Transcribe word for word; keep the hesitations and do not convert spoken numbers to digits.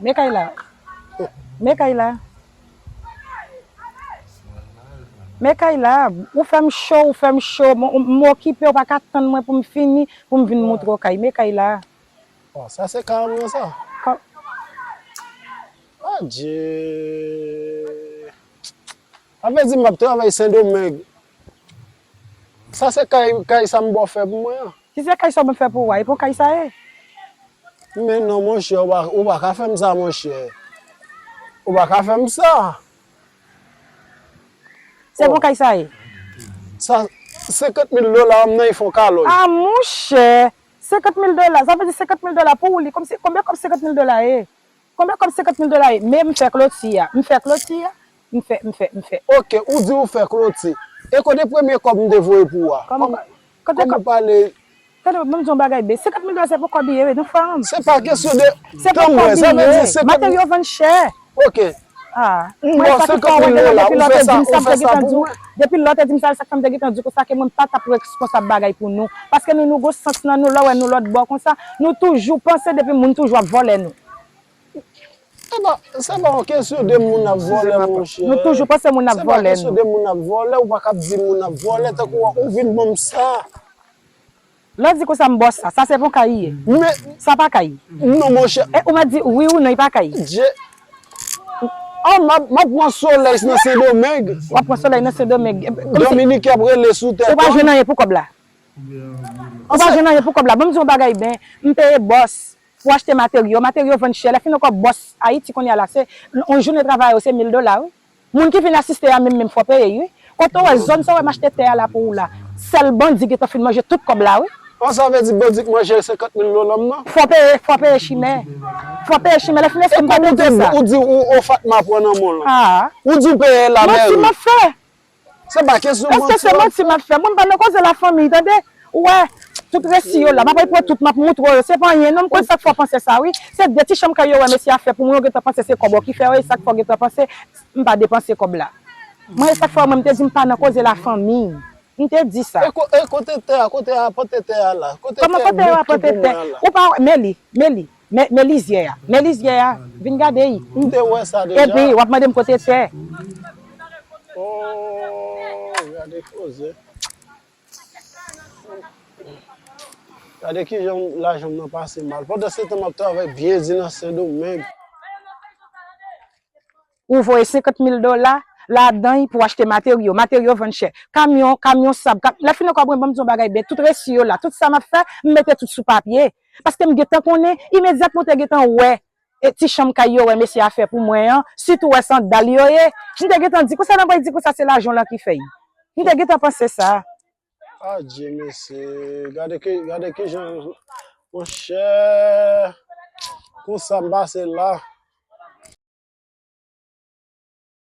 Men kay la. Men kay la. Men kay la. Ou fè m cho, ou fè m cho. M, m okipe, ou pa ka tann mwen pou m fini, pou m vin moutre w kay. Men kay la. Bon, sa se kay mwen sa. Kò- Adje. Sa vle di m ap travay Sendomeng. Sa se kay, kay sa m ba w fè pou mwen an. Si se kay sa w ban m fè pou ou a, e pou kay sa ye. Men non, monchè, ou pa, ou pa ka fè m sa, monchè. Ou pa ka fè m sa. Se pou kay sa ye. Sa, senkant mil dola m nan, e fon kalòj. A, monchè! Senkant mil dola, sa vle di senkant mil dola pou ou li, kòmsi, konbyen kòb senkant mil dola ye? Konbyen kòb senkant mil dola ye? Men m fè kloti a, m fè kloti a, m fè, m fè, m fè. Oke, ou di ou fè kloti. E kote premye kòb m te voye pou ou a? Kòman, kòman, kòman ou pale? Tande, ban m di w yon bagay, Ben. Senkant mil dola se pou kòb li ye, wi, nou fanm. Se pa kesyon de tan mwen, sa vle di senkant mil. Materyo vann chè. Oke. Ah. M ba w senkant mil dola, ou fè sa, ou fè sa pou mwen. Depi lè w te di m sa, sa k fè m te gentan di w konsa ke mwen pa t ap responsab bagay pou nou. Paske nou, nou gon sans nan nou, lè w wè nou lòt bò konsa, nou toujou panse depi moun toujou ap vòlè nou. Se pa, se pa yon kesyon de moun ap vòlè, monchè. Nou toujou panse moun ap vòlè nou. Se pa kesyon de moun ap vòlè, ou pa ka ap di moun ap vòlè, tankou ou vin ban m sa. Lè w di konsa m ba w sa, sa se pou kay li ye. Men. Sa pa kay. Non, monchè. E ou mèt di wi ou non, e pa kay. Je. Oh, m ap, m ap pran solèy nan Sendomeng. W ap pran solèy nan Sendomeng. Dominiken ap rele sou tèt ou. Ou pa jwenn anyen pou kòb la. Ou pa jwenn anyen pou kòb la. Ban m di w yon bagay, Ben. M peye bòs pou achte materyo. Materyo vann chè. Lè fin ankò bòs Ayiti kounye a la, se yon jounen travay yo se mil dola, wi. Moun ki vin asiste a menm menm fò peye, wi. Kote w wè zòn sa w wè m achte tè a la pou ou la. Sèl bandi gentan fin manje tout kòb la, wi. An sa vle di bandi k manje senkant mil dola m nan? Fò peye, fò peye chimè. Fò peye chimè. Lè fin eskim pa te di sa. Ou di ou, ou Fatma pran nan men w lan. Ou di w peye lamèri. Manti m ap fè. Se pa kesyon manti. Èske se manti m ap fè? Mwen m pa nan koze lafanmi, tande? Ou wè, tout resi yo la, m ap al pran tout, m ap moutre w yo. Se pa anyen non, m konn sa k fè w panse sa, wi. Se de ti chanm kay yo wè mesye a fè pou mwen, yo gentan panse se kòb ou ki fè yo, e sa k fè w gentan panse m pa depanse kòb la. Mwen, e sa k fè mwen, m te di m pa nan koze lafanmi. M te di sa. E kote tè a, kote rapòte tè a la? Kote tè a, bit ki pou mwen an la? Ou pa wè, men li, men li. Men, men lizyè a. Men lizyè a. Vin gade y. M te wè sa deja. Epi, w ap mande m kote tè. Oh, gade koze. Gade kijan lajan m nan pase mal. Pandansetan, m ap travay byen di nan Sendomeng. Ou voye senkant mil dola ladan y pou w achte materyo. Materyo vann chè. Kamyon, kamyon sab. Kam... Lè fin ankò, mwen, ban m di w yon bagay, Ben, tout resi yo la, tout sa m ap fè, m mete tout sou papye. Paske m gentan konnen, imedyatman w te gentan wè e ti chanm kay yo wè mesye a fè pou mwen an, sitou wè sandal yo ye. M te gentan di konsa, nan mwen di konsa se lajan w lan ki fè y. M te gentan panse sa. Adje mesye, gade ki, gade kijan, monchè, konsa m pase la.